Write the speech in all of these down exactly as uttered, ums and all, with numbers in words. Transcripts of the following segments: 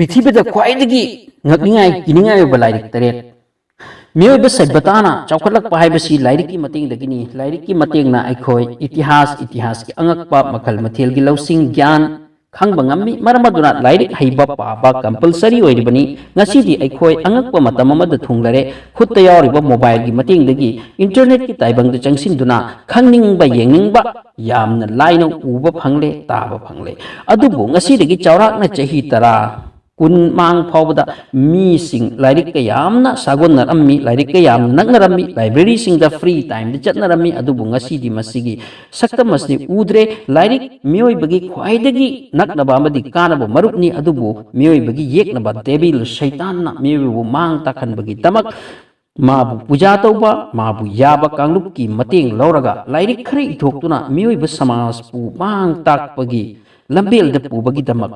ꯄ꯭ꯔꯤꯊꯤꯕꯤꯗ ꯈ꯭ꯋꯥꯏꯗꯒꯤ ꯉꯛꯅꯤꯡꯉꯥꯏ, ꯀꯤꯅꯤꯡꯉꯥꯏ ꯑꯣꯏꯕ ꯂꯥꯏꯔꯤꯛ ꯇꯔꯦꯠ꯫ ꯃꯤꯑꯣꯏꯕ ꯁꯚ꯭ꯌꯇꯥꯅ ꯆꯥꯎꯈꯠꯂꯛꯄ ꯍꯥꯏꯕꯁꯤ ꯂꯥꯏꯔꯤꯛꯀꯤ ꯃꯇꯦꯡꯗꯒꯤꯅꯤ꯫ ꯂꯥꯏꯔꯤꯛꯀꯤ ꯃꯇꯦꯡꯅ ꯑꯩꯈꯣꯏ ꯏꯇꯤꯍꯥꯁ, ꯏꯇꯤꯍꯥꯁꯀꯤ ꯑꯉꯛꯄ ꯃꯈꯜ ꯃꯊꯦꯜꯒꯤ ꯂꯧꯁꯤꯡ, ꯒ꯭ꯌꯥꯟ ꯈꯪꯕ ꯉꯝꯃꯤ꯫ ꯃꯔꯝ ꯑꯗꯨꯅ ꯂꯥꯏꯔꯤꯛ ꯍꯩꯕ ꯄꯥꯕ compulsory ꯑꯣꯏꯔꯤꯕꯅꯤ꯫ ꯉꯁꯤꯗꯤ ꯑꯩꯈꯣꯏ ꯑꯉꯛꯄ ꯃꯇꯝ ꯑꯃꯗ ꯊꯨꯡꯂꯔꯦ꯫ ꯈꯨꯠꯇ ꯌꯥꯎꯔꯤꯕ mobileꯒꯤ ꯃꯇꯦꯡꯗꯒꯤ internetꯀꯤ ꯇꯥꯏꯕꯪꯗ ꯆꯪꯁꯤꯟꯗꯨꯅ ꯈꯪꯅꯤꯡꯕ, ꯌꯦꯡꯅꯤꯡꯕ ꯌꯥꯝꯅ ꯂꯥꯏꯅ ꯎꯕ ꯐꯪꯂꯦ, ꯇꯥꯕ ꯐꯪꯂꯦ꯫ ꯑꯗꯨꯕꯨ ꯉꯁꯤꯗꯒꯤ ꯆꯥꯎꯔꯥꯛꯅ ꯆꯍꯤ ꯇꯔꯥ, ꯀꯨꯟ ꯃꯥꯡ ꯐꯥꯎꯕꯗ ꯃꯤꯁꯤꯡ ꯂꯥꯏꯔꯤꯛꯀ ꯌꯥꯝꯅ ꯁꯥꯒꯣꯟꯅꯔꯝꯃꯤ, ꯂꯥꯏꯔꯤꯛꯀ ꯌꯥꯝꯅ ꯅꯛꯅꯔꯝꯃꯤ, libraryꯁꯤꯡꯗ free timeꯗ ꯆꯠꯅꯔꯝꯃꯤ꯫ ꯑꯗꯨꯕꯨ ꯉꯁꯤꯗꯤ ꯃꯁꯤꯒꯤ ꯁꯛꯇꯝ ꯑꯁꯤ ꯎꯗ꯭ꯔꯦ꯫ ꯂꯥꯏꯔꯤꯛ ꯃꯤꯑꯣꯏꯕꯒꯤ ꯈ꯭ꯋꯥꯏꯗꯒꯤ ꯅꯛꯅꯕ ꯑꯃꯗꯤ ꯀꯥꯟꯅꯕ ꯃꯔꯨꯞꯅꯤ, ꯑꯗꯨꯕꯨ ꯃꯤꯑꯣꯏꯕꯒꯤ ꯌꯦꯛꯅꯕ devil ꯁꯩꯇꯥꯟꯅ ꯃꯤꯑꯣꯏꯕꯕꯨ ꯃꯥꯡ ꯇꯥꯛꯍꯟꯕꯒꯤꯗꯃꯛ ꯃꯥꯕꯨ ꯄꯨꯖꯥ ꯇꯧꯕ, ꯃꯥꯕꯨ ꯌꯥꯕ ꯀꯥꯡꯂꯨꯞꯀꯤ ꯃꯇꯦꯡ ꯂꯧꯔꯒ ꯂꯥꯏꯔꯤꯛ ꯈꯔ ꯏꯊꯣꯛꯇꯨꯅ ꯃꯤꯑꯣꯏꯕ ꯁꯃꯥꯖꯄꯨ ꯃꯥꯡ ꯇꯥꯛꯄꯒꯤ ꯂꯝꯕꯦꯜꯗ ꯄꯨꯕꯒꯤꯗꯃꯛ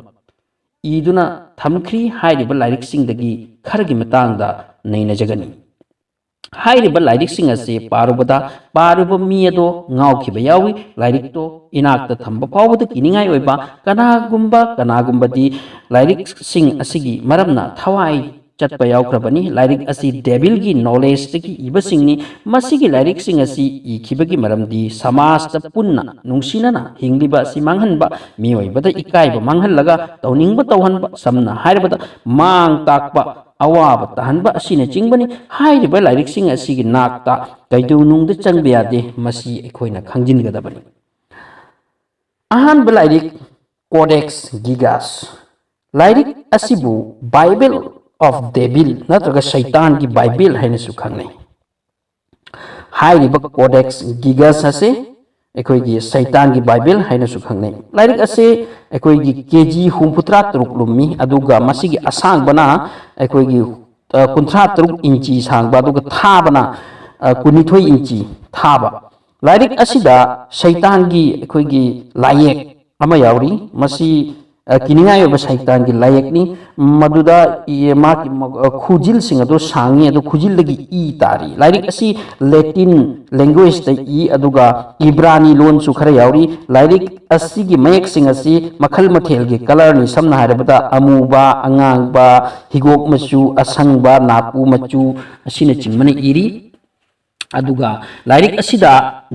ꯏꯗꯨꯅ ꯊꯝꯈ꯭ꯔꯤ꯫ ꯍꯥꯏꯔꯤꯕ ꯂꯥꯏꯔꯤꯛꯁꯤꯡꯗꯒꯤ ꯈꯔꯒꯤ ꯃꯇꯥꯡꯗ ꯅꯩꯅꯖꯒꯅꯤ꯫ ꯍꯥꯏꯔꯤꯕ ꯂꯥꯏꯔꯤꯛꯁꯤꯡ ꯑꯁꯤ ꯄꯥꯔꯨꯕꯗ ꯄꯥꯔꯤꯕ ꯃꯤ ꯑꯗꯣ ꯉꯥꯎꯈꯤꯕ ꯌꯥꯎꯏ꯫ ꯂꯥꯏꯔꯤꯛꯇꯣ ꯏꯅꯥꯛꯇ ꯊꯝꯕ ꯐꯥꯎꯕꯗ ꯀꯤꯅꯤꯡꯉꯥꯏ ꯑꯣꯏꯕ ꯀꯅꯥꯒꯨꯝꯕ ꯀꯅꯥꯒꯨꯝꯕꯗꯤ ꯂꯥꯏꯔꯤꯛꯁꯤꯡ ꯑꯁꯤꯒꯤ ꯃꯔꯝꯅ ꯊꯋꯥꯏ ꯆꯠꯄ ꯌꯥꯎꯈ꯭ꯔꯕꯅꯤ꯫ ꯂꯥꯏꯔꯤꯛ ꯑꯁꯤ devilꯒꯤ knowledgeꯇꯒꯤ ꯏꯕꯁꯤꯡꯅꯤ꯫ ꯃꯁꯤꯒꯤ ꯂꯥꯏꯔꯤꯛꯁꯤꯡ ꯑꯁꯤ ꯏꯈꯤꯕꯒꯤ ꯃꯔꯝꯗꯤ ꯁꯃꯥꯖꯇ ꯄꯨꯟꯅ ꯅꯨꯡꯁꯤꯅꯅ ꯍꯤꯡꯂꯤꯕ ꯑꯁꯤ ꯃꯥꯡꯍꯟꯕ, ꯃꯤꯑꯣꯏꯕꯗ ꯏꯀꯥꯏꯕ ꯃꯥꯡꯍꯜꯂꯒ ꯇꯧꯅꯤꯡꯕ ꯇꯧꯍꯟꯕ, ꯁꯝꯅ ꯍꯥꯏꯔꯕꯗ ꯃꯥꯡ ꯇꯥꯛꯄ, ꯑꯋꯥꯕ ꯇꯥꯍꯟꯕ ꯑꯁꯤꯅꯆꯤꯡꯕꯅꯤ꯫ ꯍꯥꯏꯔꯤꯕ ꯂꯥꯏꯔꯤꯛꯁꯤꯡ ꯑꯁꯤꯒꯤ ꯅꯥꯛꯇ ꯀꯩꯗꯧꯅꯨꯡꯗ ꯆꯪꯕ ꯌꯥꯗꯦ, ꯃꯁꯤ ꯑꯩꯈꯣꯏꯅ ꯈꯪꯖꯤꯟꯒꯗꯕꯅꯤ꯫ ꯑꯍꯥꯟꯕ ꯂꯥꯏꯔꯤꯛ Codex Gigas꯫ ꯂꯥꯏꯔꯤꯛ ꯑꯁꯤꯕꯨ Bible of Devil ꯅꯠꯇ꯭ꯔꯒ ꯁꯩꯇꯥꯟꯒꯤ ꯕꯥꯏꯕꯦꯜ ꯍꯥꯏꯅꯁꯨ ꯈꯪꯅꯩ꯫ ꯍꯥꯏꯔꯤꯕ Codex Gigas ꯑꯁꯤ ꯑꯩꯈꯣꯏꯒꯤ ꯁꯩꯇꯥꯟꯒꯤ ꯕꯥꯏꯕꯦꯜ ꯍꯥꯏꯅꯁꯨ ꯈꯪꯅꯩ꯫ ꯂꯥꯏꯔꯤꯛ ꯑꯁꯤ ꯑꯩꯈꯣꯏꯒꯤ KG ꯍꯨꯝꯐꯨꯇꯔꯥ ꯇꯔꯨꯛ ꯂꯨꯝꯃꯤ, ꯑꯗꯨꯒ ꯃꯁꯤꯒꯤ ꯑꯁꯥꯡꯕꯅ ꯑꯩꯈꯣꯏꯒꯤ, ꯑ, ꯀꯨꯟꯊ꯭ꯔꯥ ꯇꯔꯨꯛ ꯏꯟꯆꯤ ꯁꯥꯡꯕ, ꯑꯗꯨꯒ ꯊꯥꯕꯅ, ꯑ, ꯀꯨꯟꯅꯤꯊꯣꯏ ꯏꯟꯆꯤ ꯊꯥꯕ꯫ ꯂꯥꯏꯔꯤꯛ ꯑꯁꯤꯗ ꯁꯩꯇꯥꯟꯒꯤ ꯑꯩꯈꯣꯏꯒꯤ ꯂꯥꯏꯌꯦꯛ ꯑꯃ ꯌꯥꯎꯔꯤ꯫ ꯃꯁꯤ ꯑ, ꯀꯤꯅꯤꯡꯉꯥꯏ ꯑꯣꯏꯕ ꯁꯩꯇꯥꯟꯒꯤ ꯂꯥꯏꯌꯦꯛꯅꯤ꯫ ꯃꯗꯨꯗ ꯏ-, ꯃꯥꯒꯤ ꯃ-, ꯑ, ꯈꯨꯖꯤꯜꯁꯤꯡ ꯑꯗꯨ ꯁꯥꯡꯉꯤ, ꯑꯗꯨ ꯈꯨꯖꯤꯜꯗꯒꯤ ꯏ ꯇꯥꯔꯤ꯫ ꯂꯥꯏꯔꯤꯛ ꯑꯁꯤ Latin language꯫ ꯇ ꯏ, ꯑꯗꯨꯒ ꯏꯕ꯭ꯔꯥꯅꯤ ꯂꯣꯟꯁꯨ ꯈꯔ ꯌꯥꯎꯔꯤ꯫ ꯂꯥꯏꯔꯤꯛ ꯑꯁꯤꯒꯤ ꯃꯌꯦꯛꯁꯤꯡ ꯑꯁꯤ ꯃꯈꯜ ꯃꯊꯦꯜꯒꯤ colourꯅꯤ꯫ ꯁꯝꯅ ꯍꯥꯏꯔꯕꯗ, ꯑꯃꯨꯕ, ꯑꯉꯥꯡꯕ, ꯍꯤꯒꯣꯛ ꯃꯆꯨ, ꯑꯁꯪꯕ, ꯅꯥꯄꯨ ꯃꯆꯨ ꯑꯁꯤꯅꯆꯤꯡꯕꯅ ꯏꯔꯤ꯫ ꯑꯗꯨꯒ ꯂꯥꯏꯔꯤꯛ ꯑꯁꯤꯗ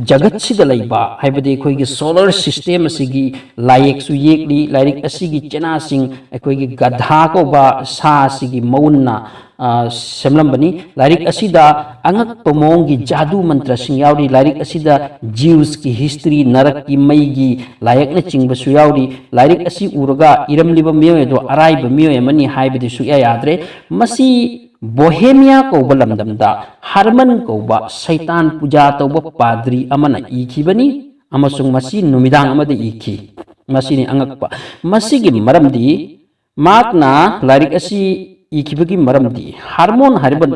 ꯖꯒꯠꯁꯤꯗ ꯂꯩꯕ, ꯍꯥꯏꯕꯗꯤ ꯑꯩꯈꯣꯏꯒꯤ solar system ꯑꯁꯤꯒꯤ ꯂꯥꯏꯌꯦꯛꯁꯨ ꯌꯦꯛꯂꯤ꯫ ꯂꯥꯏꯔꯤꯛ ꯑꯁꯤꯒꯤ ꯆꯦꯅꯥꯁꯤꯡ ꯑꯩꯈꯣꯏꯒꯤ ꯒꯙꯥ ꯀꯧꯕ ꯁꯥ ꯑꯁꯤꯒꯤ ꯃꯎꯟꯅ, ꯑ, ꯁꯦꯝꯂꯝꯕꯅꯤ꯫ ꯂꯥꯏꯔꯤꯛ ꯑꯁꯤꯗ ꯑꯉꯛꯄ ꯃꯑꯣꯡꯒꯤ ꯖꯥꯗꯨ ꯃꯟꯇ꯭ꯔꯁꯤꯡ ꯌꯥꯎꯔꯤ꯫ ꯂꯥꯏꯔꯤꯛ ꯑꯁꯤꯗ Jewsꯀꯤ history, ꯅꯔꯛꯀꯤ ꯃꯩꯒꯤ ꯂꯥꯏꯌꯦꯛꯅꯆꯤꯡꯕꯁꯨ ꯌꯥꯎꯔꯤ꯫ ꯂꯥꯏꯔꯤꯛ ꯑꯁꯤ ꯎꯔꯒ ꯏꯔꯝꯂꯤꯕ ꯃꯤꯑꯣꯏ ꯑꯗꯣ ꯑꯔꯥꯏꯕ ꯃꯤꯑꯣꯏ ꯑꯃꯅꯤ ꯍꯥꯏꯕꯗꯤ ꯁꯨꯛꯌꯥ ꯌꯥꯗ꯭ꯔꯦ꯫ ꯃꯁꯤ ꯕꯣꯍꯦꯃꯤꯌꯥ ꯀꯧꯕ ꯂꯝꯗꯝꯗ ꯍꯔꯃꯟ ꯀꯧꯕ ꯁꯩꯇꯥꯟ ꯄꯨꯖꯥ ꯇꯧꯕ ꯄꯥꯗ꯭ꯔꯤ ꯑꯃꯅ ꯏꯈꯤꯕꯅꯤ, ꯑꯃꯁꯨꯡ ꯃꯁꯤ ꯅꯨꯃꯤꯗꯥꯡ ꯑꯃꯗ ꯏꯈꯤ꯫ ꯃꯁꯤꯅꯤ ꯑꯉꯛꯄ꯫ ꯃꯁꯤꯒꯤ ꯃꯔꯝꯗꯤ, ꯃꯍꯥꯛꯅ ꯂꯥꯏꯔꯤꯛ ꯑꯁꯤ ꯏꯈꯤꯕꯒꯤ ꯃꯔꯝꯗꯤ, ꯍꯥꯔꯃꯣꯟ ꯍꯥꯏꯔꯤꯕ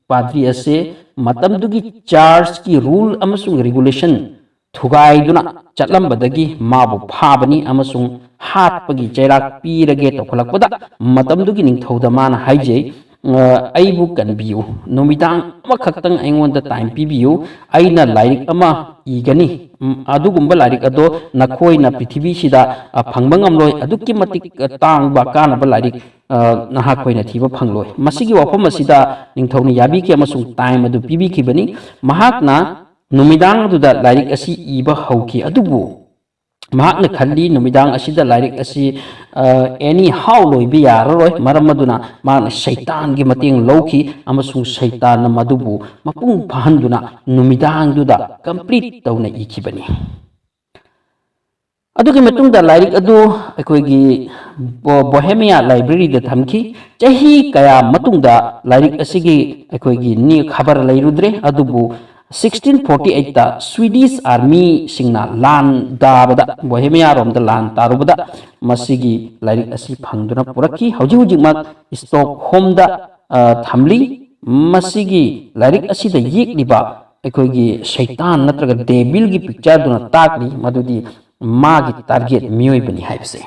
ꯄꯥꯗ꯭ꯔꯤ ꯑꯁꯤ ꯃꯇꯝꯗꯨꯒꯤ churchꯀꯤ rule ꯑꯃꯁꯨꯡ regulation ꯊꯨꯒꯥꯏꯗꯨꯅ ꯆꯠꯂꯝꯕꯗꯒꯤ ꯃꯥꯕꯨ ꯐꯥꯕꯅꯤ ꯑꯃꯁꯨꯡ ꯍꯥꯠꯄꯒꯤ ꯆꯩꯔꯥꯛ ꯄꯤꯔꯒꯦ ꯇꯧꯈꯠꯂꯛꯄꯗ, ꯃꯇꯝꯗꯨꯒꯤ ꯅꯤꯡꯊꯧꯗ ꯃꯥꯅ ꯍꯥꯏꯖꯩ, "ꯑ, ꯑꯩꯕꯨ ꯀꯟꯕꯤꯌꯨ, ꯅꯨꯃꯤꯗꯥꯡ ꯑꯃꯈꯛꯇꯪ ꯑꯩꯉꯣꯟꯗ time ꯄꯤꯕꯤꯌꯨ, ꯑꯩꯅ ꯂꯥꯏꯔꯤꯛ ꯑꯃ ꯏꯒꯅꯤ꯫ ꯎꯝ, ꯑꯗꯨꯒꯨꯝꯕ ꯂꯥꯏꯔꯤꯛ ꯑꯗꯣ ꯅꯈꯣꯏꯅ ꯄ꯭ꯔꯤꯊꯤꯕꯤꯁꯤꯗ, ꯑ, ꯐꯪꯕ ꯉꯝꯂꯣꯏ, ꯑꯗꯨꯛꯀꯤ ꯃꯇꯤꯛ, ꯑ, ꯇꯥꯡꯕ, ꯀꯥꯟꯅꯕ ꯂꯥꯏꯔꯤꯛ, ꯑ, ꯅꯍꯥꯛꯈꯣꯏꯅ ꯊꯤꯕ ꯐꯪꯂꯣꯏ꯫" ꯃꯁꯤꯒꯤ ꯋꯥꯐꯝ ꯑꯁꯤꯗ ꯅꯤꯡꯊꯧꯅ ꯌꯥꯕꯤꯈꯤ ꯑꯃꯁꯨꯡ time ꯑꯗꯨ ꯄꯤꯕꯤꯈꯤꯕꯅꯤ꯫ ꯃꯍꯥꯛꯅ ꯅꯨꯃꯤꯗꯥꯡ ꯑꯗꯨꯗ ꯂꯥꯏꯔꯤꯛ ꯑꯁꯤ ꯏꯕ ꯍꯧꯈꯤ, ꯑꯗꯨꯕꯨ ꯃꯍꯥꯛꯅ ꯈꯜꯂꯤ, ꯅꯨꯃꯤꯗꯥꯡ ꯑꯁꯤꯗ ꯂꯥꯏꯔꯤꯛ ꯑꯁꯤ, ꯑ, anyhow ꯂꯣꯏꯕ ꯌꯥꯔꯔꯣꯏ꯫ ꯃꯔꯝ ꯑꯗꯨꯅ ꯃꯍꯥꯛꯅ ꯁꯩꯇꯥꯟꯒꯤ ꯃꯇꯦꯡ ꯂꯧꯈꯤ ꯑꯃꯁꯨꯡ ꯁꯩꯇꯥꯟꯅ ꯃꯗꯨꯕꯨ ꯃꯄꯨꯡ ꯐꯥꯍꯟꯗꯨꯅ ꯅꯨꯃꯤꯗꯥꯡꯗꯨꯗ complete ꯇꯧꯅ ꯏꯈꯤꯕꯅꯤ꯫ ꯑꯗꯨꯒꯤ ꯃꯇꯨꯡꯗ ꯂꯥꯏꯔꯤꯛ ꯑꯗꯨ ꯑꯩꯈꯣꯏꯒꯤ ꯕꯣ-, ꯕꯣꯍꯦꯃꯤꯌꯥ libraryꯗ ꯊꯝꯈꯤ꯫ ꯆꯍꯤ ꯀꯌꯥ ꯃꯇꯨꯡꯗ ꯂꯥꯏꯔꯤꯛ ꯑꯁꯤꯒꯤ ꯑꯩꯈꯣꯏꯒꯤ ꯅꯤ-, ꯈꯕꯔ ꯂꯩꯔꯨꯗ꯭ꯔꯦ, ꯑꯗꯨꯕꯨ sixteen forty eightꯇ Swedish armyꯁꯤꯡꯅ ꯂꯥꯟ ꯇꯥꯕꯗ, ꯕꯣꯍꯦꯃꯤꯌꯥꯔꯣꯝꯗ ꯂꯥꯟ ꯇꯥꯔꯨꯕꯗ ꯃꯁꯤꯒꯤ ꯂꯥꯏꯔꯤꯛ ꯑꯁꯤ ꯐꯪꯗꯨꯅ ꯄꯨꯔꯛꯈꯤ꯫ ꯍꯧꯖꯤꯛ ꯍꯧꯖꯤꯛꯃꯛ Stockholmꯗ, ꯑ, ꯊꯝꯂꯤ꯫ ꯃꯁꯤꯒꯤ ꯂꯥꯏꯔꯤꯛ ꯑꯁꯤꯗ ꯌꯦꯛꯂꯤꯕ ꯑꯩꯈꯣꯏꯒꯤ ꯁꯩꯇꯥꯟ ꯅꯠꯇ꯭ꯔꯒ devilꯒꯤ pictureꯗꯨꯅ ꯇꯥꯛꯂꯤ ꯃꯗꯨꯗꯤ ꯃꯥꯒꯤ target ꯃꯤꯑꯣꯏꯕꯅꯤ ꯍꯥꯏꯕꯁꯦ꯫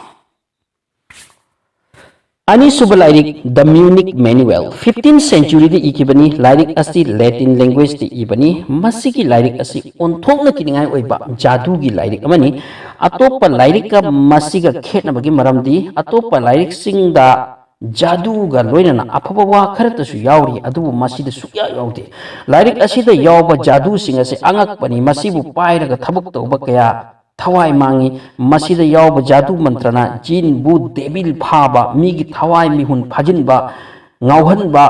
ꯑꯅꯤꯁꯨꯕ ꯂꯥꯏꯔꯤꯛ, The Munich Manual, fifteenth centuryꯗ ꯏꯈꯤꯕꯅꯤ꯫ ꯂꯥꯏꯔꯤꯛ ꯑꯁꯤ Latin languageꯇ ꯏꯕꯅꯤ꯫ ꯃꯁꯤꯒꯤ ꯂꯥꯏꯔꯤꯛ ꯑꯁꯤ ꯑꯣꯟꯊꯣꯛꯅ ꯀꯤꯅꯤꯡꯉꯥꯏ ꯑꯣꯏꯕ ꯖꯥꯗꯨꯒꯤ ꯂꯥꯏꯔꯤꯛ ꯑꯃꯅꯤ꯫ ꯑꯇꯣꯞꯄ ꯂꯥꯏꯔꯤꯛꯀ ꯃꯁꯤꯒ ꯈꯦꯠꯅꯕꯒꯤ ꯃꯔꯝꯗꯤ, ꯑꯇꯣꯞꯄ ꯂꯥꯏꯔꯤꯛꯁꯤꯡꯗ ꯖꯥꯗꯨꯒ ꯂꯣꯏꯅꯅ ꯑꯐꯕ ꯋꯥ ꯈꯔꯇꯁꯨ ꯌꯥꯎꯔꯤ, ꯑꯗꯨꯕꯨ ꯃꯁꯤꯗ ꯁꯨꯛꯌꯥ ꯌꯥꯎꯗꯦ꯫ ꯂꯥꯏꯔꯤꯛ ꯑꯁꯤꯗ ꯌꯥꯎꯕ ꯖꯥꯗꯨꯁꯤꯡ ꯑꯁꯤ ꯑꯉꯛꯄꯅꯤ꯫ ꯃꯁꯤꯕꯨ ꯄꯥꯏꯔꯒ ꯊꯕꯛ ꯇꯧꯕ ꯀꯌꯥ ꯊꯋꯥꯏ ꯃꯥꯡꯏ꯫ ꯃꯁꯤꯗ ꯌꯥꯎꯕ ꯖꯥꯗꯨ ꯃꯟꯇ꯭ꯔꯅ ꯖꯤꯟ, ꯚꯨꯠ, ꯗꯦꯕꯤꯜ ꯐꯥꯕ, ꯃꯤꯒꯤ ꯊꯋꯥꯏ ꯃꯤꯍꯨꯟ ꯐꯥꯖꯤꯟꯕ, ꯉꯥꯎꯍꯟꯕ,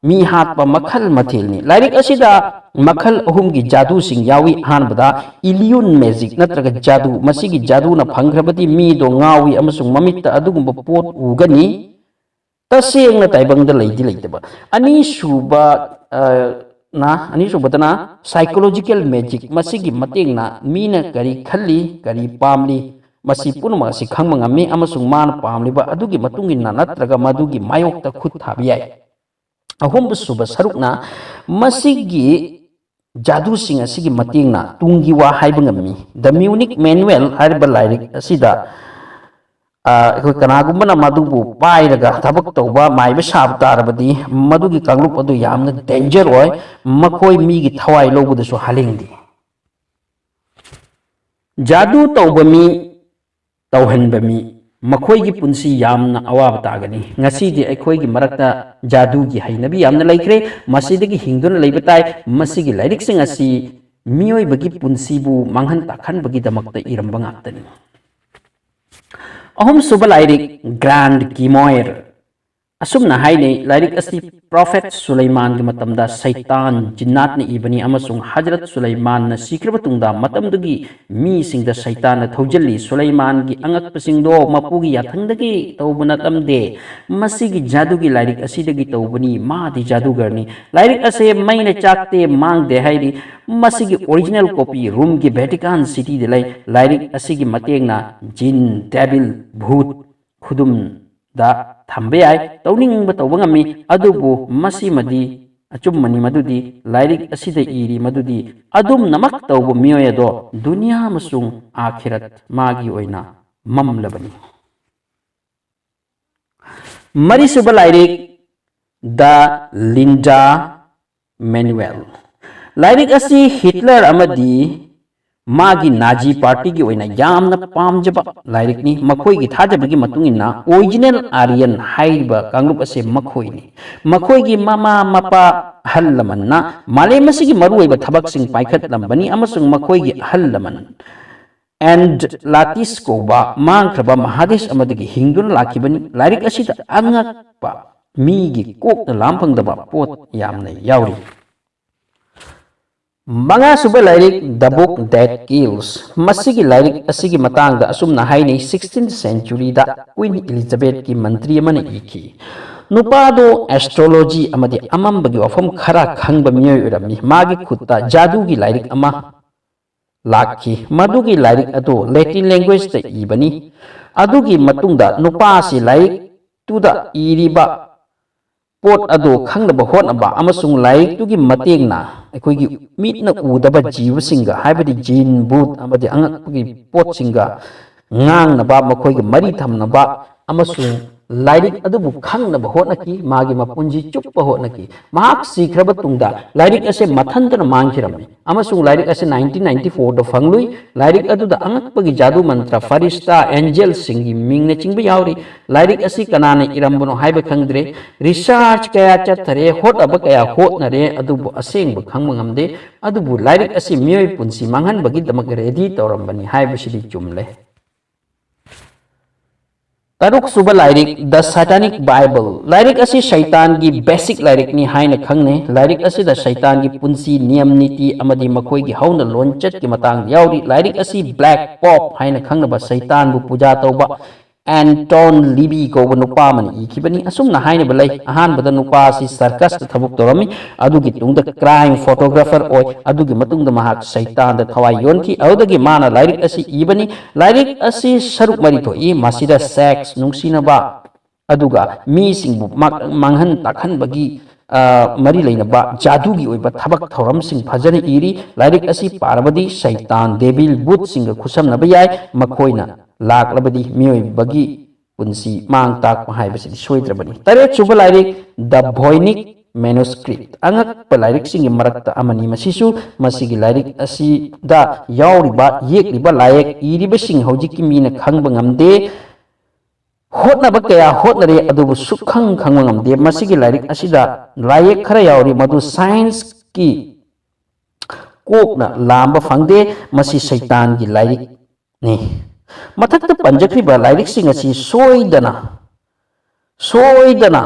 ꯃꯤ ꯍꯥꯠꯄ ꯃꯈꯜ ꯃꯊꯦꯜꯅꯤ꯫ ꯂꯥꯏꯔꯤꯛ ꯑꯁꯤꯗ ꯃꯈꯜ ꯑꯍꯨꯝꯒꯤ ꯖꯥꯗꯨꯁꯤꯡ ꯌꯥꯎꯏ꯫ ꯑꯍꯥꯟꯕꯗ illusion magic ꯅꯠꯇ꯭ꯔꯒ ꯖꯥꯗꯨ꯫ ꯃꯁꯤꯒꯤ ꯖꯥꯗꯨꯅ ꯐꯪꯈ꯭ꯔꯕꯗꯤ ꯃꯤꯗꯣ ꯉꯥꯎꯏ ꯑꯃꯁꯨꯡ ꯃꯃꯤꯠꯇ ꯑꯗꯨꯒꯨꯝꯕ ꯄꯣꯠ ꯎꯒꯅꯤ꯫ ꯇꯁꯦꯡꯅ ꯇꯥꯏꯕꯪꯗ ꯂꯩꯗꯤ ꯂꯩꯇꯕ꯫ ꯑꯅꯤꯁꯨꯕ, ꯑ, ꯅ, ꯑꯅꯤꯁꯨꯕꯗꯅ psychological magic꯫ ꯃꯁꯤꯒꯤ ꯃꯇꯦꯡꯅ ꯃꯤꯅ ꯀꯔꯤ ꯈꯜꯂꯤ, ꯀꯔꯤ ꯄꯥꯝꯂꯤ, ꯃꯁꯤ ꯄꯨꯝꯅꯃꯛ ꯑꯁꯤ ꯈꯪꯕ ꯉꯝꯃꯤ ꯑꯃꯁꯨꯡ ꯃꯥꯅ ꯄꯥꯝꯂꯤꯕ ꯑꯗꯨꯒꯤ ꯃꯇꯨꯡ ꯏꯟꯅ ꯅꯠꯇ꯭ꯔꯒ ꯃꯗꯨꯒꯤ ꯃꯥꯌꯣꯛꯇ ꯈꯨꯠ ꯊꯥꯕ ꯌꯥꯏ꯫ ꯑꯍꯨꯝꯁꯨꯕ ꯁꯔꯨꯛꯅ ꯃꯁꯤꯒꯤ ꯖꯥꯗꯨꯁꯤꯡ ꯑꯁꯤꯒꯤ ꯃꯇꯦꯡꯅ ꯇꯨꯡꯒꯤ ꯋꯥ ꯍꯥꯏꯕ ꯉꯝꯃꯤ꯫ The Munich Manual ꯍꯥꯏꯔꯤꯕ ꯂꯥꯏꯔꯤꯛ ꯑꯁꯤꯗ, ꯑ, ꯑꯩꯈꯣꯏ ꯀꯅꯥꯒꯨꯝꯕꯅ ꯃꯗꯨꯕꯨ ꯄꯥꯏꯔꯒ ꯊꯕꯛ ꯇꯧꯕ, ꯃꯥꯏꯕ ꯁꯥꯕ ꯇꯥꯔꯕꯗꯤ ꯃꯗꯨꯒꯤ ꯀꯥꯡꯂꯨꯞ ꯑꯗꯨ ꯌꯥꯝꯅ danger ꯑꯣꯏ꯫ ꯃꯈꯣꯏ ꯃꯤꯒꯤ ꯊꯋꯥꯏ ꯂꯧꯕꯗꯁꯨ ꯍꯥꯂꯦꯡꯗꯦ꯫ ꯖꯥꯗꯨ ꯇꯧꯕ ꯃꯤ, ꯇꯧꯍꯟꯕ ꯃꯤ, ꯃꯈꯣꯏꯒꯤ ꯄꯨꯟꯁꯤ ꯌꯥꯝꯅ ꯑꯋꯥꯕ ꯇꯥꯒꯅꯤ꯫ ꯉꯁꯤꯗꯤ ꯑꯩꯈꯣꯏꯒꯤ ꯃꯔꯛꯇ ꯖꯥꯗꯨꯒꯤ ꯍꯩꯅꯕꯤ ꯌꯥꯝꯅ ꯂꯩꯈ꯭ꯔꯦ꯫ ꯃꯁꯤꯗꯒꯤ ꯍꯤꯡꯗꯨꯅ ꯂꯩꯕ ꯇꯥꯏ꯫ ꯃꯁꯤꯒꯤ ꯂꯥꯏꯔꯤꯛꯁꯤꯡ ꯑꯁꯤ ꯃꯤꯑꯣꯏꯕꯒꯤ ꯄꯨꯟꯁꯤꯕꯨ ꯃꯥꯡꯍꯟ ꯇꯥꯛꯍꯟꯕꯒꯤꯗꯃꯛꯇ ꯏꯔꯝꯕ ꯉꯥꯛꯇꯅꯤ꯫ ꯑꯍꯨꯝꯁꯨꯕ ꯂꯥꯏꯔꯤꯛ, Grand Grimoire꯫ ꯑꯁꯨꯝꯅ ꯍꯥꯏꯅꯩ, ꯂꯥꯏꯔꯤꯛ ꯑꯁꯤ ꯄ꯭ꯔꯣꯐꯦꯠ ꯁꯨꯂꯩꯃꯥꯟꯒꯤ ꯃꯇꯝꯗ ꯁꯩꯇꯥꯟ ꯖꯤꯟꯅꯥꯠꯅ ꯏꯕꯅꯤ ꯑꯃꯁꯨꯡ ꯍꯖꯔꯠ ꯁꯨꯂꯩꯃꯥꯟꯅ ꯁꯤꯈ꯭ꯔꯕ ꯇꯨꯡꯗ ꯃꯇꯝꯗꯨꯒꯤ ꯃꯤꯁꯤꯡꯗ ꯁꯩꯇꯥꯟꯅ ꯊꯧꯖꯤꯜꯂꯤ꯫ ꯁꯨꯂꯩꯃꯥꯟꯒꯤ ꯑꯉꯛꯄꯁꯤꯡꯗꯣ ꯃꯄꯨꯒꯤ ꯌꯥꯊꯪꯗꯒꯤ ꯇꯧꯕ ꯅꯠꯂꯝꯗꯦ꯫ ꯃꯁꯤꯒꯤ ꯖꯥꯗꯨꯒꯤ ꯂꯥꯏꯔꯤꯛ ꯑꯁꯤꯗꯒꯤ ꯇꯧꯕꯅꯤ꯫ ꯃꯥꯗꯤ ꯖꯥꯗꯨꯒꯔꯅꯤ꯫ ꯂꯥꯏꯔꯤꯛ ꯑꯁꯦ ꯃꯩꯅ ꯆꯥꯛꯇꯦ ꯃꯥꯡꯗꯦ ꯍꯥꯏꯔꯤ꯫ ꯃꯁꯤꯒꯤ original copy ꯔꯣꯝꯒꯤ ꯚꯦꯇꯤꯀꯥꯟ ꯁꯤꯇꯤꯗ ꯂꯩ꯫ ꯂꯥꯏꯔꯤꯛ ꯑꯁꯤꯒꯤ ꯃꯇꯦꯡꯅ ꯖꯤꯟ, ꯗꯦꯕꯤꯜ, ꯚꯨꯠ ꯈꯨꯗꯨꯝꯗ ꯊꯝꯕ ꯌꯥꯏ꯫ ꯇꯧꯅꯤꯡꯕ ꯇꯧꯕ ꯉꯝꯃꯤ꯫ ꯑꯗꯨꯕꯨ ꯃꯁꯤꯃꯗꯤ ꯑꯆꯨꯝꯕꯅꯤ ꯃꯗꯨꯗꯤ ꯂꯥꯏꯔꯤꯛ ꯑꯁꯤꯗ ꯏꯔꯤ ꯃꯗꯨꯗꯤ ꯑꯗꯨꯝꯅꯃꯛ ꯇꯧꯕ ꯃꯤꯑꯣꯏ ꯑꯗꯣ ꯗꯨꯅꯤꯌꯥ ꯑꯃꯁꯨꯡ ꯑꯥꯈꯤꯔꯠ ꯃꯥꯒꯤ ꯑꯣꯏꯅ ꯃꯝꯂꯕꯅꯤ꯫ ꯃꯔꯤꯁꯨꯕ ꯂꯥꯏꯔꯤꯛ, The Linda Manual꯫ ꯂꯥꯏꯔꯤꯛ ꯑꯁꯤ ꯍꯤꯠꯂꯔ ꯑꯃꯗꯤ ꯃꯥꯒꯤ ꯅꯥꯖꯤ ꯄꯥꯔꯇꯤꯒꯤ ꯑꯣꯏꯅ ꯌꯥꯝꯅ ꯄꯥꯝꯖꯕ ꯂꯥꯏꯔꯤꯛꯅꯤ꯫ ꯃꯈꯣꯏꯒꯤ ꯊꯥꯖꯕꯒꯤ ꯃꯇꯨꯡ ꯏꯟꯅ, ꯑꯣꯔꯤꯖꯤꯅꯦꯜ ꯑꯥꯔꯤꯌꯟ ꯍꯥꯏꯔꯤꯕ ꯀꯥꯡꯂꯨꯞ ꯑꯁꯦ ꯃꯈꯣꯏꯅꯤ꯫ ꯃꯈꯣꯏꯒꯤ ꯃꯃꯥ ꯃꯄꯥ, ꯑꯍꯜ ꯂꯃꯟꯅ ꯃꯥꯂꯦꯝ ꯑꯁꯤꯒꯤ ꯃꯔꯨꯑꯣꯏꯕ ꯊꯕꯛꯁꯤꯡ ꯄꯥꯏꯈꯠꯂꯝꯕꯅꯤ, ꯑꯃꯁꯨꯡ ꯃꯈꯣꯏꯒꯤ ꯑꯍꯜ ꯂꯃꯟ ꯑꯦꯟꯗ ꯂꯥꯇꯤꯁ ꯀꯧꯕ ꯃꯥꯡꯈ꯭ꯔꯕ ꯃꯍꯥꯗꯦꯁ ꯑꯃꯗꯒꯤ ꯍꯤꯡꯗꯨꯅ ꯂꯥꯛꯈꯤꯕꯅꯤ꯫ ꯂꯥꯏꯔꯤꯛ ꯑꯁꯤꯗ ꯑꯉꯛꯄ, ꯃꯤꯒꯤ ꯀꯣꯛꯅ ꯂꯥꯝ ꯐꯪꯗꯕ ꯄꯣꯠ ꯌꯥꯝꯅ ꯌꯥꯎꯔꯤ꯫ ꯃꯉꯥꯁꯨꯕ ꯂꯥꯏꯔꯤꯛ, The Book That Kills꯫ ꯃꯁꯤꯒꯤ ꯂꯥꯏꯔꯤꯛ ꯑꯁꯤꯒꯤ ꯃꯇꯥꯡꯗ ꯑꯁꯨꯝꯅ ꯍꯥꯏꯅꯩ, ꯁꯤꯛꯁꯇꯤꯟ ꯁꯦꯟꯆꯨꯔꯤꯗ ꯀ꯭ꯋꯤꯟ ꯏꯂꯤꯖꯥꯕꯦꯠꯀꯤ ꯃꯟꯇ꯭ꯔꯤ ꯑꯃꯅ ꯏꯈꯤ꯫ ꯅꯨꯄꯥꯗꯣ ꯑꯦꯁꯇ꯭ꯔꯣꯂꯣꯖꯤ ꯑꯃꯗꯤ ꯑꯃꯝꯕꯒꯤ ꯋꯥꯐꯝ ꯈꯔ ꯈꯪꯕ ꯃꯤꯑꯣꯏ ꯑꯣꯏꯔꯝꯃꯤ꯫ ꯃꯥꯒꯤ ꯈꯨꯠꯇ ꯖꯥꯗꯨꯒꯤ ꯂꯥꯏꯔꯤꯛ ꯑꯃ ꯂꯥꯛꯈꯤ꯫ ꯃꯗꯨꯒꯤ ꯂꯥꯏꯔꯤꯛ ꯑꯗꯨ ꯂꯦꯇꯤꯟ ꯂꯦꯡꯒ꯭ꯋꯦꯖꯇ ꯏꯕꯅꯤ꯫ ꯑꯗꯨꯒꯤ ꯃꯇꯨꯡꯗ ꯅꯨꯄꯥ ꯑꯁꯤ ꯂꯥꯏꯔꯤꯛꯇꯨꯗ ꯏꯔꯤꯕ ꯄꯣꯠ ꯑꯗꯨ ꯈꯪꯅꯕ ꯍꯣꯠꯅꯕ ꯑꯃꯁꯨꯡ ꯂꯥꯏꯔꯤꯛꯇꯨꯒꯤ ꯃꯇꯦꯡꯅ ꯑꯩꯈꯣꯏꯒꯤ ꯃꯤꯠꯅ ꯎꯗꯕ ꯖꯤꯕꯁꯤꯡꯒ, ꯍꯥꯏꯕꯗꯤ ꯖꯤꯟ, ꯚꯨꯠ ꯑꯃꯗꯤ ꯑꯉꯛꯄꯒꯤ ꯄꯣꯠꯁꯤꯡꯒ ꯉꯥꯡꯅꯕ, ꯃꯈꯣꯏꯒ ꯃꯔꯤ ꯊꯝꯅꯕ ꯑꯃꯁꯨꯡ ꯂꯥꯏꯔꯤꯛ ꯑꯗꯨꯕꯨ ꯈꯪꯅꯕ ꯍꯣꯠꯅꯈꯤ꯫ ꯃꯥꯒꯤ ꯃꯄꯨꯟꯁꯤ ꯆꯨꯞꯄ ꯍꯣꯠꯅꯈꯤ꯫ ꯃꯍꯥꯛ ꯁꯤꯈ꯭ꯔꯕ ꯇꯨꯡꯗ ꯂꯥꯏꯔꯤꯛ ꯑꯁꯦ ꯃꯊꯟꯇꯅ ꯃꯥꯡꯈꯤꯔꯝꯃꯤ, ꯑꯃꯁꯨꯡ ꯂꯥꯏꯔꯤꯛ ꯑꯁꯤ ꯅꯥꯏꯟꯇꯤꯟ ꯅꯥꯏꯟꯇꯤ ꯐꯣꯔꯗ ꯐꯪꯂꯨꯏ꯫ ꯂꯥꯏꯔꯤꯛ ꯑꯗꯨꯗ ꯑꯉꯛꯄꯒꯤ ꯖꯥꯗꯨ ꯃꯟꯇ꯭ꯔ, ꯐꯔꯤꯁꯇꯥ, ꯑꯦꯟꯖꯦꯜꯁꯤꯡꯒꯤ ꯃꯤꯡꯅꯆꯤꯡꯕ ꯌꯥꯎꯔꯤ꯫ ꯂꯥꯏꯔꯤꯛ ꯑꯁꯤ ꯀꯅꯥꯅ ꯏꯔꯝꯕꯅꯣ ꯍꯥꯏꯕ ꯈꯪꯗ꯭ꯔꯦ꯫ ꯔꯤꯁꯔꯆ ꯀꯌꯥ ꯆꯠꯊꯔꯦ, ꯍꯣꯠꯅꯕ ꯀꯌꯥ ꯍꯣꯠꯅꯔꯦ, ꯑꯗꯨꯕꯨ ꯑꯁꯦꯡꯕ ꯈꯪꯕ ꯉꯝꯗꯦ꯫ ꯑꯗꯨꯕꯨ ꯂꯥꯏꯔꯤꯛ ꯑꯁꯤ ꯃꯤꯑꯣꯏ ꯄꯨꯟꯁꯤ ꯃꯥꯡꯍꯟꯕꯒꯤꯗꯃꯛ ꯔꯦꯗꯤ ꯇꯧꯔꯝꯕꯅꯤ ꯍꯥꯏꯕꯁꯤꯗꯤ ꯆꯨꯝꯂꯦ꯫ ꯇꯔꯨꯛꯁꯨꯕ ꯂꯥꯏꯔꯤꯛ, The Satanic Bible꯫ ꯂꯥꯏꯔꯤꯛ ꯑꯁꯤ ꯁꯩꯇꯥꯟꯒꯤ ꯕꯦꯁꯤꯛ ꯂꯥꯏꯔꯤꯛꯅꯤ ꯍꯥꯏꯅ ꯈꯪꯅꯩ꯫ ꯂꯥꯏꯔꯤꯛ ꯑꯁꯤꯗ ꯁꯩꯇꯥꯟꯒꯤ ꯄꯨꯟꯁꯤ, ꯅꯤꯌꯝ ꯅꯤꯇꯤ ꯑꯃꯗꯤ ꯃꯈꯣꯏꯒꯤ ꯍꯧꯅ ꯂꯣꯟꯆꯠꯀꯤ ꯃꯇꯥꯡꯗ ꯌꯥꯎꯔꯤ꯫ ꯂꯥꯏꯔꯤꯛ ꯑꯁꯤ ꯕ꯭ꯂꯦꯛ ꯄꯣꯞ ꯍꯥꯏꯅ ꯈꯪꯅꯕ ꯁꯩꯇꯥꯟꯕꯨ ꯄꯨꯖꯥ ꯇꯧꯕ ꯑꯦꯟꯇꯣꯟ ꯂꯤꯕꯤ ꯀꯧꯕ ꯅꯨꯄꯥ ꯑꯃꯅ ꯏꯈꯤꯕꯅꯤ꯫ ꯑꯁꯨꯝꯅ ꯍꯥꯏꯅꯕ ꯂꯩ, ꯑꯍꯥꯟꯕꯗ ꯅꯨꯄꯥ ꯑꯁꯤ ꯁꯔꯀꯁꯇ ꯊꯕꯛ ꯇꯧꯔꯝꯃꯤ, ꯑꯗꯨꯒꯤ ꯇꯨꯡꯗ ꯀ꯭ꯔꯥꯏꯝ ꯐꯣꯇꯣꯒ꯭ꯔꯥꯐꯔ ꯑꯣꯏ, ꯑꯗꯨꯒꯤ ꯃꯇꯨꯡꯗ ꯃꯍꯥꯛ ꯁꯩꯇꯥꯟꯗ ꯊꯋꯥꯏ ꯌꯣꯟꯈꯤ꯫ ꯑꯗꯨꯗꯒꯤ ꯃꯥꯅ ꯂꯥꯏꯔꯤꯛ ꯑꯁꯤ ꯏꯕꯅꯤ꯫ ꯂꯥꯏꯔꯤꯛ ꯑꯁꯤ ꯁꯔꯨꯛ ꯃꯔꯤ ꯊꯣꯛꯏ, ꯃꯁꯤꯗ ꯁꯦꯛꯁ, ꯅꯨꯡꯁꯤꯅꯕ, ꯑꯗꯨꯒ ꯃꯤꯁꯤꯡꯕꯨ ꯃꯥꯡ-, ꯃꯥꯡꯍꯟ ꯇꯥꯛꯍꯟꯕꯒꯤ, ꯑ, ꯃꯔꯤ ꯂꯩꯅꯕ ꯖꯥꯗꯨꯒꯤ ꯑꯣꯏꯕ ꯊꯕꯛ ꯊꯧꯔꯝꯁꯤꯡ ꯐꯖꯅ ꯏꯔꯤ꯫ ꯂꯥꯏꯔꯤꯛ ꯑꯁꯤ ꯄꯥꯔꯕꯗꯤ ꯁꯩꯇꯥꯟ, ꯗꯦꯕꯤꯜ, ꯚꯨꯠꯁꯤꯡꯒ ꯈꯨꯠꯁꯝꯅꯕ ꯌꯥꯏ꯫ ꯃꯈꯣꯏꯅ ꯂꯥꯛꯂꯕꯗꯤ ꯃꯤꯑꯣꯏꯕꯒꯤ ꯄꯨꯟꯁꯤ ꯃꯥꯡ ꯇꯥꯛꯄ ꯍꯥꯏꯕꯁꯤꯗꯤ ꯁꯣꯏꯗ꯭ꯔꯕꯅꯤ꯫ ꯇꯔꯦꯠꯁꯨꯕ ꯂꯥꯏꯔꯤꯛ, The Voynich Manuscript, ꯑꯉꯛꯄ ꯂꯥꯏꯔꯤꯛꯁꯤꯡꯒꯤ ꯃꯔꯛꯇ ꯑꯃꯅꯤ꯫ ꯃꯁꯤꯁꯨ ꯃꯁꯤꯒꯤ ꯂꯥꯏꯔꯤꯛ ꯑꯁꯤꯗ ꯌꯥꯎꯔꯤꯕ, ꯌꯦꯛꯂꯤꯕ, ꯂꯥꯏꯌꯦꯛ ꯏꯔꯤꯕꯁꯤꯡ ꯍꯧꯖꯤꯛꯀꯤ ꯃꯤꯅ ꯈꯪꯕ ꯉꯝꯗꯦ꯫ ꯍꯣꯠꯅꯕ ꯀꯌꯥ ꯍꯣꯠꯅꯔꯦ, ꯑꯗꯨꯕꯨ ꯁꯨꯛꯈꯪ ꯈꯪꯕ ꯉꯝꯗꯦ꯫ ꯃꯁꯤꯒꯤ ꯂꯥꯏꯔꯤꯛ ꯑꯁꯤꯗ ꯂꯥꯏꯌꯦꯛ ꯈꯔ ꯌꯥꯎꯔꯤ, ꯃꯗꯨ ꯁꯥꯏꯟꯁꯀꯤ ꯀꯣꯛꯅ ꯂꯥꯝꯕ ꯐꯪꯗꯦ꯫ ꯃꯁꯤ ꯁꯩꯇꯥꯟꯒꯤ ꯂꯥꯏꯔꯤꯛꯅꯤ꯫ ꯃꯊꯛꯇ ꯄꯟꯖꯈ꯭ꯔꯤꯕ ꯂꯥꯏꯔꯤꯛꯁꯤꯡ ꯑꯁꯤ ꯁꯣꯏꯗꯅ, ꯁꯣꯏꯗꯅ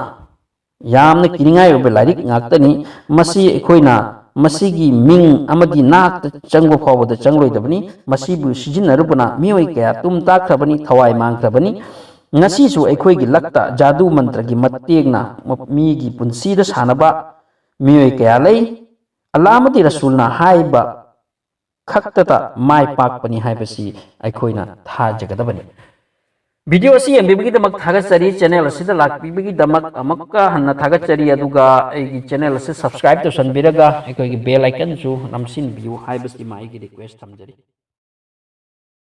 ꯌꯥꯝꯅ ꯀꯤꯅꯤꯡꯉꯥꯏ ꯑꯣꯏꯕ ꯂꯥꯏꯔꯤꯛ ꯉꯥꯛꯇꯅꯤ꯫ ꯃꯁꯤ ꯑꯩꯈꯣꯏꯅ ꯃꯁꯤꯒꯤ ꯃꯤꯡ ꯑꯃꯗꯤ ꯅꯥꯛꯇ ꯆꯪꯕ ꯐꯥꯎꯕꯗ ꯆꯪꯂꯣꯏꯗꯕꯅꯤ꯫ ꯃꯁꯤꯕꯨ ꯁꯤꯖꯤꯟꯅꯔꯨꯕꯅ ꯃꯤꯑꯣꯏ ꯀꯌꯥ ꯇꯨꯝ ꯇꯥꯛꯈ꯭ꯔꯕꯅꯤ, ꯊꯋꯥꯏ ꯃꯥꯡꯈ꯭ꯔꯕꯅꯤ꯫ ꯉꯁꯤꯁꯨ ꯑꯩꯈꯣꯏꯒꯤ ꯂꯛꯇ ꯖꯥꯗꯨ ꯃꯟꯇ꯭ꯔꯒꯤ ꯃꯇꯦꯡꯅ ꯃꯤꯒꯤ ꯄꯨꯟꯁꯤꯗ ꯁꯥꯟꯅꯕ ꯃꯤꯑꯣꯏ ꯀꯌꯥ ꯂꯩ꯫ ꯑꯜꯂꯥ ꯑꯃꯗꯤ ꯔꯁꯨꯜꯅ ꯍꯥꯏꯕ ꯈꯛꯇꯗ ꯃꯥꯏ ꯄꯥꯛꯄꯅꯤ ꯍꯥꯏꯕꯁꯤ ꯑꯩꯈꯣꯏꯅ ꯊꯥꯖꯒꯗꯕꯅꯤ꯫ ꯚꯤꯗꯤꯑꯣ ꯑꯁꯤ ꯌꯦꯡꯕꯤꯕꯒꯤꯗꯃꯛ ꯊꯥꯒꯠꯆꯔꯤ, ꯆꯦꯅꯦꯜ ꯑꯁꯤꯗ ꯂꯥꯛꯄꯤꯕꯒꯤꯗꯃꯛ ꯑꯃꯨꯛꯀ ꯍꯟꯅ ꯊꯥꯒꯠꯆꯔꯤ, ꯑꯗꯨꯒ ꯑꯩꯒꯤ ꯆꯦꯅꯦꯜ ꯑꯁꯤ ꯁꯕꯁꯀ꯭ꯔꯥꯏꯕ ꯇꯧꯁꯟꯕꯤꯔꯒ ꯑꯩꯈꯣꯏꯒꯤ ꯕꯦꯜ ꯑꯥꯏꯀꯟꯁꯨ ꯅꯝꯁꯤꯟꯕꯤꯌꯨ ꯍꯥꯏꯕꯁꯤꯃ ꯑꯩꯒꯤ ꯔꯤꯀ꯭ꯋꯦꯁ ꯊꯝꯖꯔꯤ꯫